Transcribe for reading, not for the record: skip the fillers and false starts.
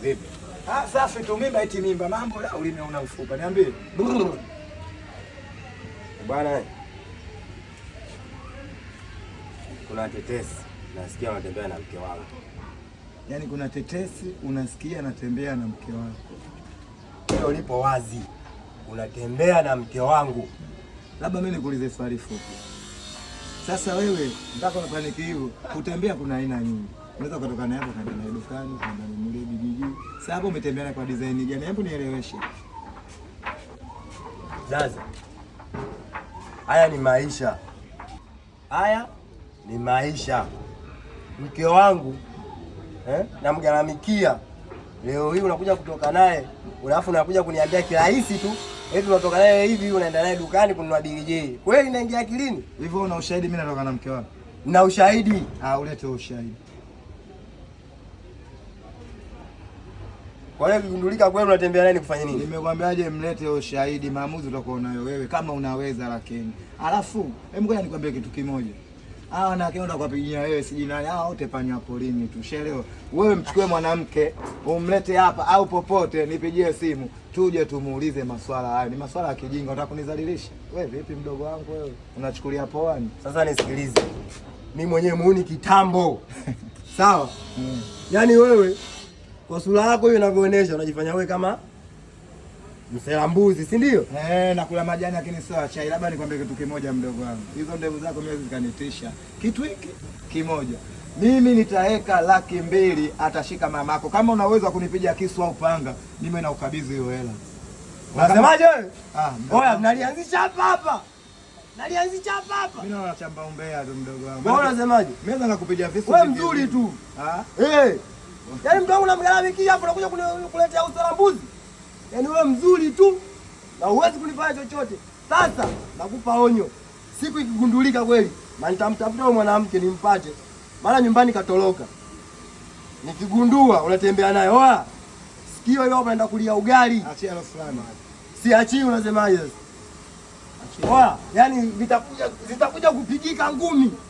Vipi? Ah, safi tu, mimba eti mimba. Mambo la ulimi una mfupa. Niambie. Brrr. Bwana, kuna tetesi nasikia unatembea na mke wangu. Yaani kuna tetesi unasikia natembea na mke wako. Leo ulipo wazi, unatembea na mke wangu. Labda mimi nikuulize swali fupi. Sasa wewe mpaka unapaniki hivyo, kutembea kuna aina nyingi. Unaweza kutoka naye hapo kaenda naye dukani, kaenda nunulie bigiji. Sasa hapo umetembea naye kwa design gani? Hebu nieleweshe. Sasa haya ni maisha, haya ni maisha. Mke wangu namgharamikia. Leo hii unakuja kutoka naye, alafu unakuja kuniambia kirahisi tu eti unatoka naye hivi unaenda naye dukani kununua bigiji. Kweli inaingia akilini? Hivyo una ushahidi mimi natoka na mke wako? Na ushahidi. Ah, ulete ushahidi. Kwa hiyo ikigundulika kweli unatembea naye nikufanye nini? Nimekwambiaje, mlete ushahidi, maamuzi utakuwa unayo wewe kama unaweza, lakini. Alafu hebu ngoja nikwambie kitu kimoja. Hawa wanawake wenda kuwapigia wewe sijui nani, hawa wote panya porini tu. Ushaelewa? Wewe mchukue mwanamke umlete hapa au popote, nipigie simu tuje tumuulize maswala hayo. Ni maswala ya kijinga, unataka kunizalilisha? Wewe vipi mdogo wangu wewe? Unachukulia poa ni? Sasa nisikilize. Mimi mwenyewe muuni kitambo. Sawa? Yaani wewe kwa sura yako hiyo inavyoonyesha unajifanya wewe kama msela mbuzi, si ndio? Eh, nakula majani lakini sio chai. Labda nikwambie kitu kimoja mdogo wangu. Hizo ndevu zako mimi zikanitisha. Kitu hiki kimoja. Mimi nitaweka 200,000 atashika mamako. Kama una uwezo wa kunipiga kisu au panga, mimi naukabidhi hiyo hela. Unasemaje wewe? Ah, mdogo. Oya, mnalianzisha hapa hapa. Nalianzisha hapa hapa. Mimi naona chamba umbea tu mdogo wangu. Wewe unasemaje? Mimi naweza nakupiga visu. Wewe mzuri tu. Ah? Eh. Yaani mtu wangu namgharamikia hapo unakuja kuletea usala mbuzi. Yaani wewe mzuri tu na huwezi kunifanya chochote. Sasa nakupa onyo. Siku ikigundulika kweli, na nitamtafuta huyo mwanamke nimpate. Maana nyumbani katoroka. Nikigundua unatembea naye, oa. Sikio hiyo unaenda kulia ugali. Achia hilo fulani. Siachii, unasemaje sasa? Achia. Oa, yaani vitakuja zitakuja kupigika ngumi.